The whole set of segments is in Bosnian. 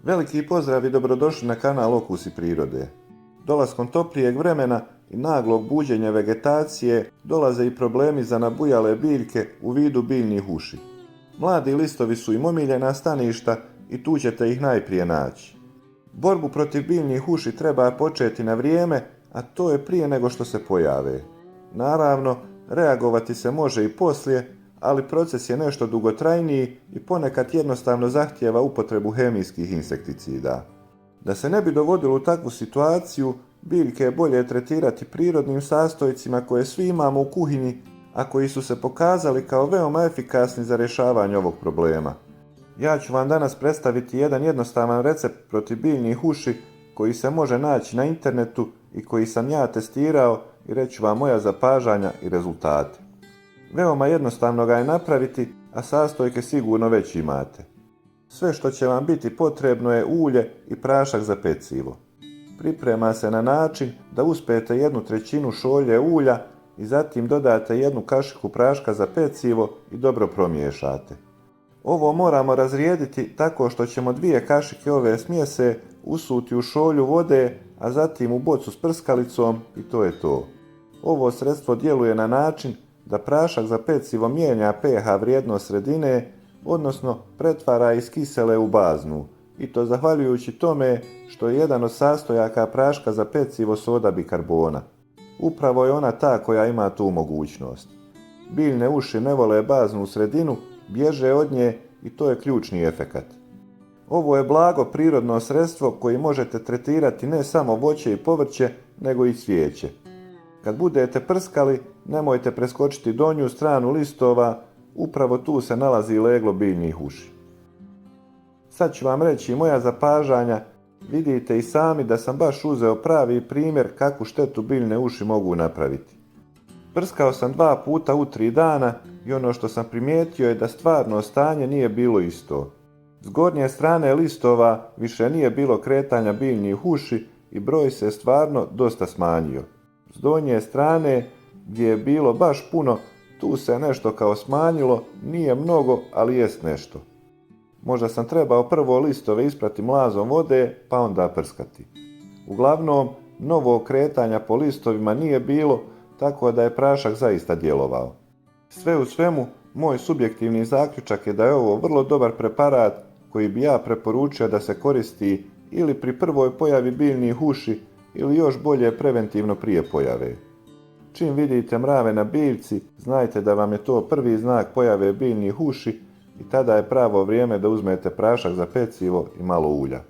Veliki pozdrav i dobrodošli na kanal Okusi prirode. Dolaskom toplijeg vremena i naglog buđenja vegetacije dolaze i problemi za nabujale biljke u vidu biljnih uši. Mladi listovi su im omiljena staništa i tu ćete ih najprije naći. Borbu protiv biljnih uši treba početi na vrijeme, a to je prije nego što se pojave. Naravno, reagovati se može i poslije, ali proces je nešto dugotrajniji i ponekad jednostavno zahtijeva upotrebu hemijskih insekticida. Da se ne bi dovodilo u takvu situaciju, biljke je bolje tretirati prirodnim sastojcima koje svi imamo u kuhinji, a koji su se pokazali kao veoma efikasni za rješavanje ovog problema. Ja ću vam danas predstaviti jedan jednostavan recept protiv biljnih uši koji se može naći na internetu i koji sam ja testirao i reći vam moja zapažanja i rezultate. Veoma jednostavno ga je napraviti, a sastojke sigurno već imate. Sve što će vam biti potrebno je ulje i prašak za pecivo. Priprema se na način da uspete 1/3 šolje ulja i zatim dodate 1 kašiku praška za pecivo i dobro promiješate. Ovo moramo razrijediti tako što ćemo 2 kašike ove smjese usuti u šolju vode, a zatim u bocu s prskalicom i to je to. Ovo sredstvo djeluje na način da prašak za pecivo mijenja pH vrijednost sredine, odnosno pretvara iz kisele u baznu, i to zahvaljujući tome što je jedan od sastojaka praška za pecivo soda bikarbona. Upravo je ona ta koja ima tu mogućnost. Biljne uši ne vole baznu sredinu, bježe od nje i to je ključni efekat. Ovo je blago prirodno sredstvo koji možete tretirati ne samo voće i povrće, nego i cvijeće. Kad budete prskali, nemojte preskočiti donju stranu listova, upravo tu se nalazi leglo biljnih uši. Sad ću vam reći moja zapažanja, vidite i sami da sam baš uzeo pravi primjer kakvu štetu biljne uši mogu napraviti. Prskao sam 2 puta u 3 dana i ono što sam primijetio je da stvarno stanje nije bilo isto. S gornje strane listova više nije bilo kretanja biljnih uši i broj se stvarno dosta smanjio. S donje strane, gdje je bilo baš puno, tu se nešto kao smanjilo, nije mnogo, ali jest nešto. Možda sam trebao prvo listove isprati mlazom vode, pa onda prskati. Uglavnom, novog kretanja po listovima nije bilo, tako da je prašak zaista djelovao. Sve u svemu, moj subjektivni zaključak je da je ovo vrlo dobar preparat koji bi ja preporučio da se koristi ili pri prvoj pojavi biljnih uši ili još bolje preventivno prije pojave. Čim vidite mrave na biljci, znajte da vam je to prvi znak pojave biljnih uši i tada je pravo vrijeme da uzmete prašak za pecivo i malo ulja.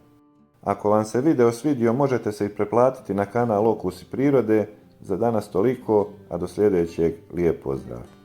Ako vam se video svidio, možete se i pretplatiti na kanal Okusi prirode. Za danas toliko, a do sljedećeg lijep pozdrav!